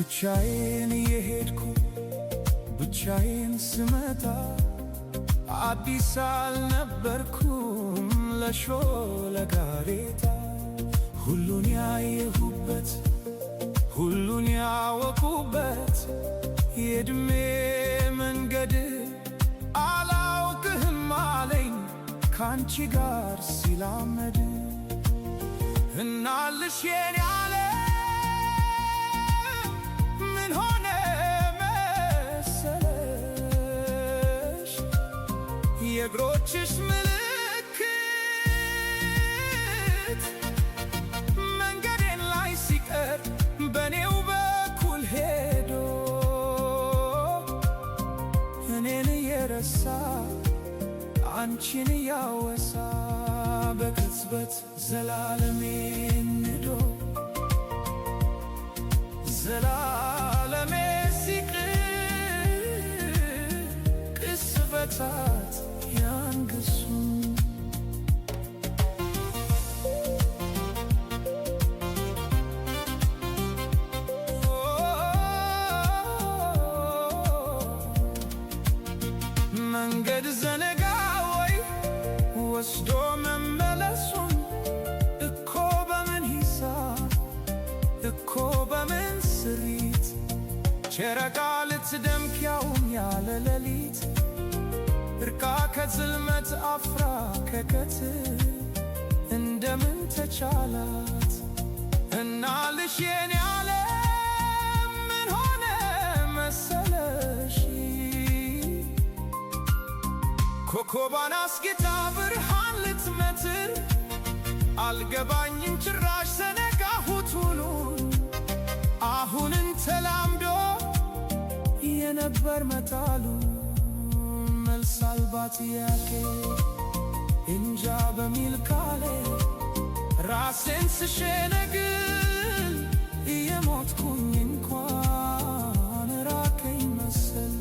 ብቻዬን እየሄድኩ ብቻዬን ስመጣ፣ አዲስ አልነበርኩም ለሾለ ጋሬጣ። ሁሉን ያየሁበት፣ ሁሉን ያወቁበት የዕድሜ መንገድ አላውቅህም አለኝ ካንቺ ጋር ሲላመድ። እናልሽ የኔ ዓለም፣ ምን ሆነ መሰለሽ? የእግሮችሽ ምልክት መንገዴን ላይ ሲቀር በኔው በኩል ሄዶ፣ እኔን እየረሳ አንቺን እያወሳ፣ በቅጽበት ዘላለሜን ንዶ ዘላለሜ ሲቅር ቅጽበታት ያንግሱ። መንገድ ዘነጋ ወይ ወስዶ መመለሱን? እኮ በምን ሂሳብ፣ እኮ በምን ስሪት ጨረቃ ልትደምቅ ያውም ያለ ሌሊት፣ እርቃ ከጽልመት አፍራ ከቀትር እንደምን ተቻላት? እናልሽ የኔ ዓለም፣ ምን ሆነ መሰለሽ? ኮከቧን አስጌጣ ብርሃን ልትመትር፣ አልገባኝም ጭራሽ ዘነጋሁት ሁሉን። አሁንን ተላምዶ የነበር መጣሉ መልስ አልባ ጥያቄ እንጃ በሚል ቃሌ ራሴን ስሸነግል፣ እየሞትኩኝ እንኳን ራቀኝ መሰል።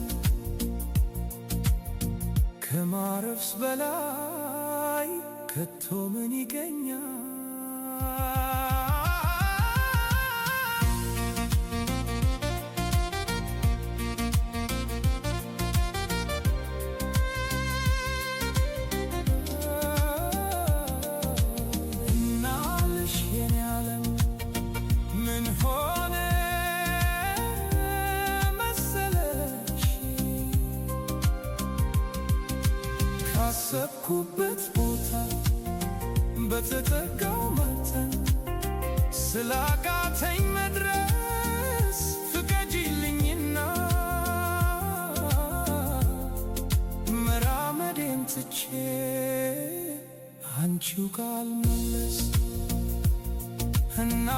ከማረፍስ በላይ ከቶ ምን ይገኛል? እናልሽ የኔ ዓለም፣ ምን ሆነ መሰለሽ? ካሰብኩበት ቦታ በተጠጋው መጠን ስላቃተኝ መድረስ ፍቀጂልኝና መራመዴን ትቼ አንቺው ጋር ልመለስ እና